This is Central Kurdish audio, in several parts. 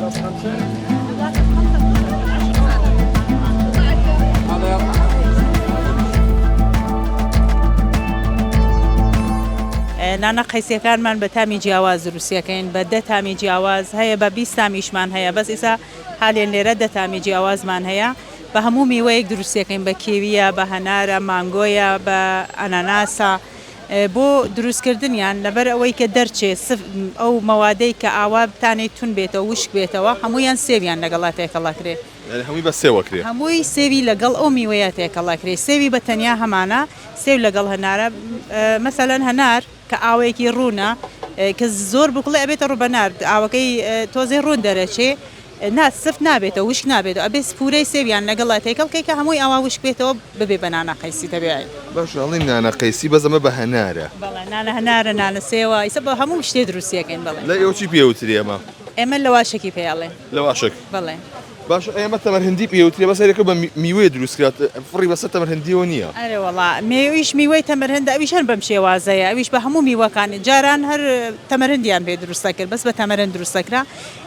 نانە قەیسیەکانمان بە تامی جیاواز دروستیەکەین بە دە تامی جیاواز هەیە بە 20 تامیشمان هەیە بەس ئیسا حالێن لێرە دە تامی جیاوازمان هەیە بە هەموو میوەیەک دروستیەکەین بە کێویە بە هەنارە مانگۆیە بە ئەناناسە بۆ دروستکردنیان لەبەر ئەوەی کە دەرچێ سف ئەو مەوادەی کە ئاوا تانەی تون بێتەوە وشک بێتەوە هەموویان سێویان لەگەڵا تێکەڵ ئەکرێ. یانی هەمووی بە سێو ئەکرێ؟ هەمووی سێوی لەگەڵ ئەو میوەیە تێکەڵ ئەکرێ سێوی بە تەنیا هەمانە سێو لەگەڵ هەنارە مەسەلەن هەنار کە ئاوەیەکی ڕوونە کە زۆر بکوڵێ ئەبێتە ڕووبەنار ئاوەکەی تۆزێ ڕوون دەرەچێ نا سفت نابێتەوە وشک نابێتەوە ئەبێ سپورەی سێویان لەگەڵا تێکەڵ کەی کە هەمووی ئاوا وشک بێتەوە ببێ بە نانە قەیسی تەبیعی. باشە ئەڵێی نانە قەیسی بەس ئەمە بە هەنارە. بەڵێ نانە هەنارە نانە سێوە ئیسە بە هەموو شتێ دروستی ئەکەین بەڵێ. لای ئێوە چی پێ ئەوترێ ئەمە؟ ئێمە لەواشەکی پێ ئەڵێن. لەواشەک. بەڵێ. باشە ئەی ئەمە تەمەر هندی پێ ئەوترێ بەس هەرێکە بە میوەیە دروست کرا فڕی بەسەر تەمەر هندیەوە نییە. ئەرێ وەڵا مێویش میوەی تەمەر هندە ئەویش هەر بەم شێوازەیە ئەویش بە هەموو میوەکان جاران هەر تەمەر هندیان پێ دروست ئەکرد بەس بە تەمەر هند دروست ئەکرا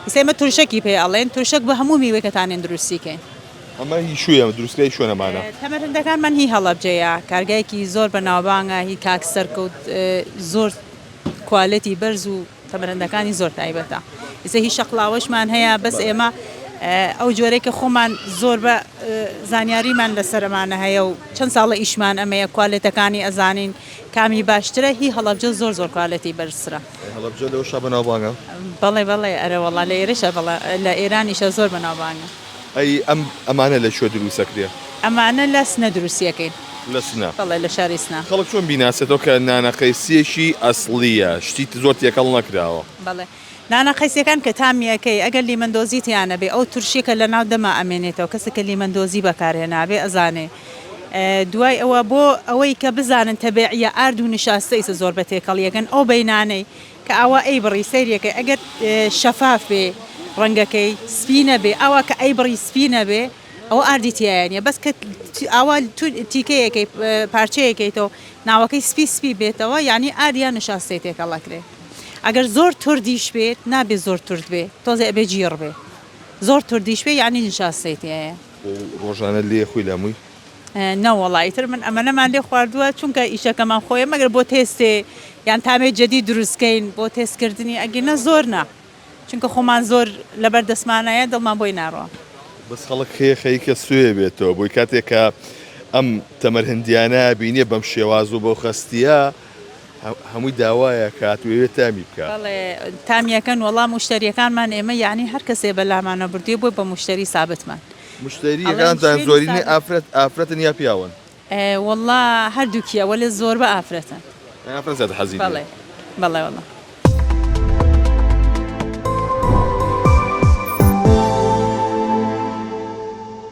ئیستا ئێمە ترشەکی پێ ئەڵێن ترشەک بە هەموو میوەکەتانێن دروستی کەین. ئەمە هی کوێیە دروستکراوی کوێن ئەمانە؟ تەمەرهندەکانمان هی هەڵەبجەیە کارگایەکی زۆر بەناوبانگە هی کاک سەرکەوت زۆر کوالێتی بەرز و تەمەرهندەکانی زۆر تایبەتە ئیستا هی شەقڵاوەشمان هەیە بەس ئێمە ئەو جۆرەی کە خۆمان زۆر بە زانیاریمان لەسەر ئەمانە هەیە و چەند ساڵە ئیشمان ئەمەیە کوالێتەکانی ئەزانین کامی باشترە هی هەڵەبجە زۆر زۆر کوالێتی بەرزترە. ئەی هەڵەبجە لەوەشا بەناوبانگە؟ بەڵێ بەڵێ ئەرەوەڵا لە ئێرەشا بەڵێ لە ئێرانیشا زۆر بەناوبانگە. ئەی ئەم ئەمانە لە کوێ دروست ئەکرێ؟ ئەمانە لە سنە دروستی ئەکەین. لە سنە؟ بەڵێ لە شاری سنە. خەڵک چۆن بیناسێتەوە کە نانە قەیسییەکی ئەسڵییە شتی زۆر تێکەڵ نەکراوە؟ بەڵێ نانە قەیسیەکان کە تامی ئەکەی ئەگەر لیمەندۆزی تیا نەبێ ئەو ترشیە کە لەناو دەما ئەمێنێتەوە کەسێک کە لیمەندۆزی بەکار هێنابێ ئەزانێ دوای ئەوە بۆ ئەوەی کە بزانن تەبعیە ئارد و نشاستە ئیسە زۆر بە تێکەڵی ئەکەن ئەو بەینانەی کە ئاوا ئەیبڕی سەیریەکەی ئەگەر شەفاف بێ ڕەنگەکەی سپی نەبێ ئاوا کە ئەیبڕی سپی نەبێ ئەوە ئاردی تیایە نیە بەس کە ئاوا تیکەیەکەی پارچەیەکەیتەوە ناوەکەی سپی سپی بێتەوە یعنی ئارد یان نشاستەی تێکەڵ ئەکرێ ئەگەر زۆر توردیش بێت نابێ زۆر تورد بێ تۆزێ ئەبێ جیڕ بێ زۆر توردیش بێ یعنی نشاستەی تیایە. و ڕۆژانە لێ خۆی لە مووی؟ نەوەڵا ئیتر من ئەمەنەمان لێ خواردووە چونکە ئیشەکەمان خۆیە مەگەر بۆ تێستێ یان تامێ جەدید دروست کەین بۆ تێست کردنی ئەگینا زۆر نا چونکە خۆمان زۆر لەبەر دەستمانایە دڵمان بۆی ناڕوا. بەس خەڵک هەیە خەریکە سوێ بێتەوە بۆی کاتێک کە ئەم تەمەر هندیانە بینیە بەم شێواز و بەو خەستیە هەمووی داوایە کات و ئەیەوێ تامی بکا. بەڵێ تامیەکەن وەڵا موشتەریەکانمان ئێمە یەعنی هەر کەسێ بەلامانە بردویە بۆی بە موشتەری سابتمان. موشتەریەکانتان زۆرینەی ئافرەت ئافرەتن یا پیاون؟ وەڵا هەردووکیە وەلێ زۆربە ئافرەتن. ئافرەت زیاتر حەزی لێیە. بەڵێ بەڵێ وەڵا.